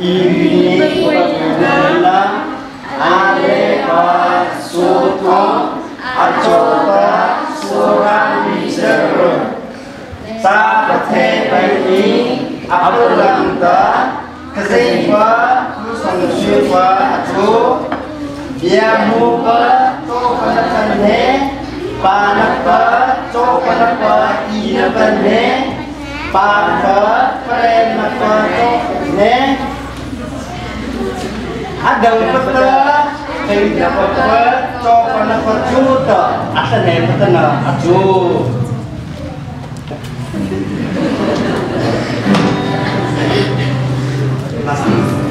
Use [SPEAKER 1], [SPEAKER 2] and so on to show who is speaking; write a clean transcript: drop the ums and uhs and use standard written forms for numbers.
[SPEAKER 1] Ini pagdala ale pa suto achota sura miseru sa pathe pai ni apalangta khazei pa song pa achu bia mu pa to pa na pan he pa na pa cho pa na pa i na pan he pa pa pre na pa to ne adang pa ta kai na pa pa cho pa na pa chu ta ata ne pa ta na achu. Last.